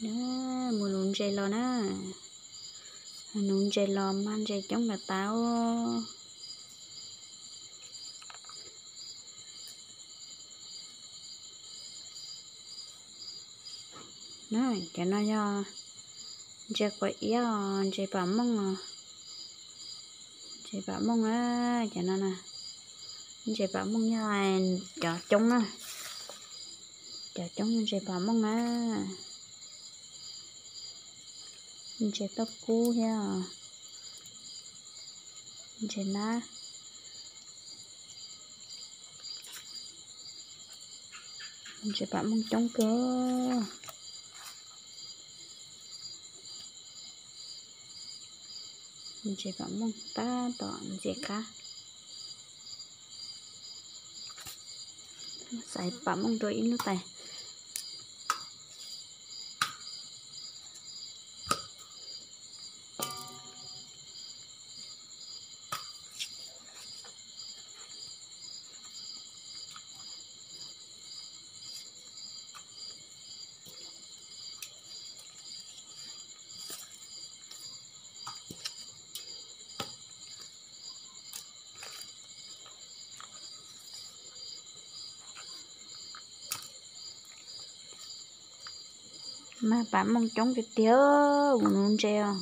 Mus nuv ntses los na, nuv ntses los mag ntses coob kawg tas. Cov no yog ntses quav iab os, ntses pam mooj os, ntses pam mooj na, cov no na, ntses pam mooj yog cov coob na, cov coob yog ntses pam mooj na, ntses tauj kub thiab ntses nab. Ntses pam mooj coob kawg. Ntses pam mooj tab tom ntxim qab. Xaiv pam mooj rau ib lub tais. Mag pam mooj coob tiag tiag, mus nuv ntses os.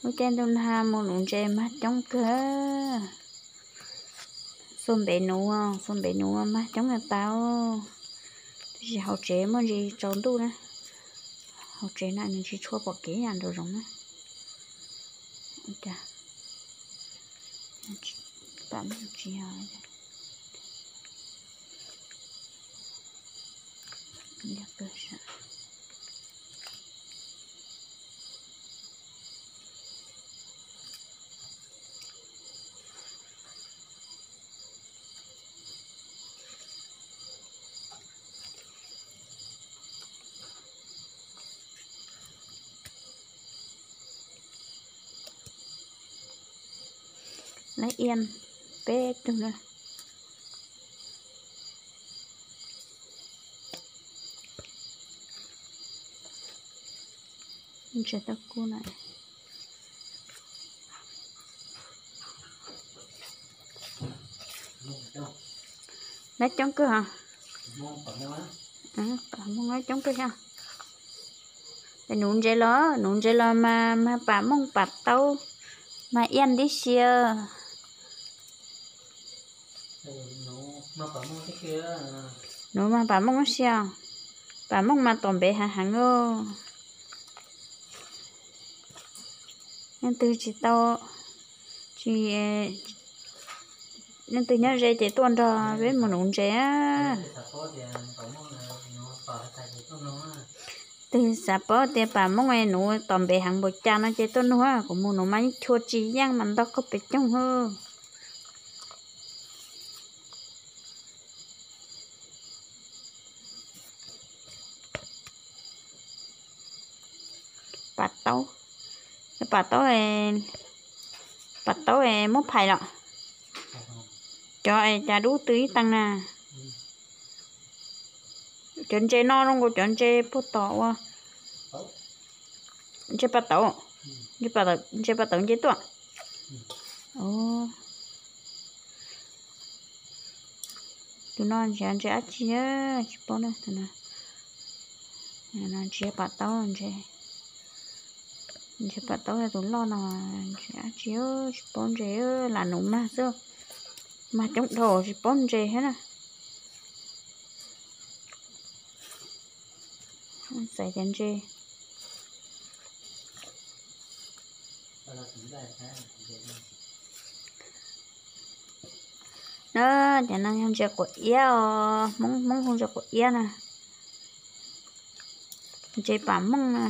Lub caij ntuj nag mus nuv ntses mag coob kawg. Xuas npev nuv, xuas npev nuv mag coob kawg tas. Tab sis hauv tsev muaj ntsis tsaus ntuj na. Hauv tsev na nws tsis tshua pom kev nraum zoov na. Lawv iab peb tug na. Ntses tauj kub na. Lawv coob kawg os. Pam mooj coob kawg thiab. Nuv ntses los, nuv ntses los mas mag pam mooj pam taub, mag iab tib si. Nuv mag pam mooj tib si. Pam mooj mas tom npev heev heev os. Leej twg tsis tau, tsis, leej twg nyob ze ces tuaj nrog peb mus nuv ntses. Twg xav paub tias pam mooj nuv tom npev heev npaum cas no ces tuaj nug, kuv mus nuv mas yeej chua tsis yeej mas ntau koj pes coog. Pam taub, pam taub, pam taub muab phais los, cov es cas dub tw ib teev na. Cov ntses no zoo nkaus cov ntses puag tom ua, ntses pam taub, ntses pam taub nce tuaj. Tus no ntses, ntses dab tsi tsis paub na, tus no, ntses pam taub, ntses pam taub tus loj no, ntses dab tsi tsis paub, ntses lam nuv mag xwb, mag coob dhau tsis paub ntses thiab na. Xaiv cov ntses. Na, cov no yog ntses quav iab os, Hmoob, Hmoob hu ntses quav iab na. Ntses pam mooj na.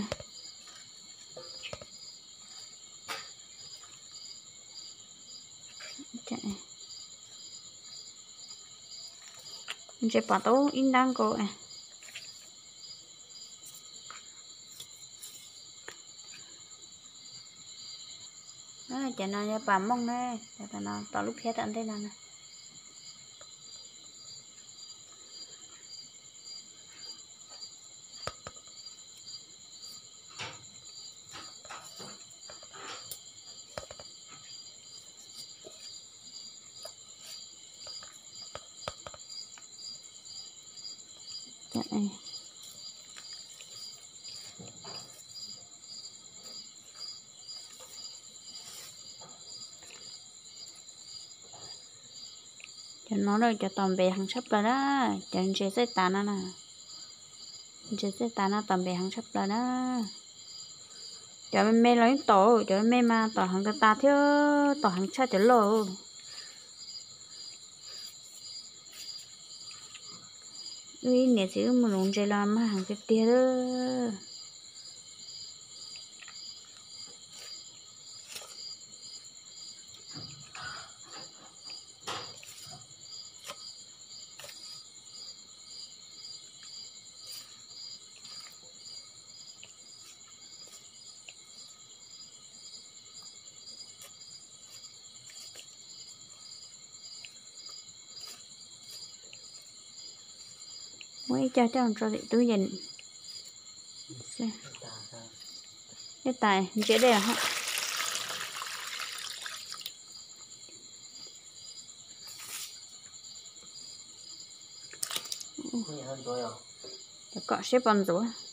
Ntses pam taub ib nrab nkaus. Cov no yog pam mooj na, cov no tom lub phiab tom ntej no na. Cov no cov tom npe heev tshaj plaws na, cov ntses txaij tav no na, ntses txaij tav no tom npe heev tshaj plaws na. Cov me me los yeej tom, cov me me mas tom heev tas tas thiab, tom heev tshaj cov loj. Wb ib niam txiv wb mus nuv ntses los mag heev tiag tiag. Muab ib co coj tso tim tub yees. Dej tas, ntsia dej os. Cov kom seb pos ntxuav.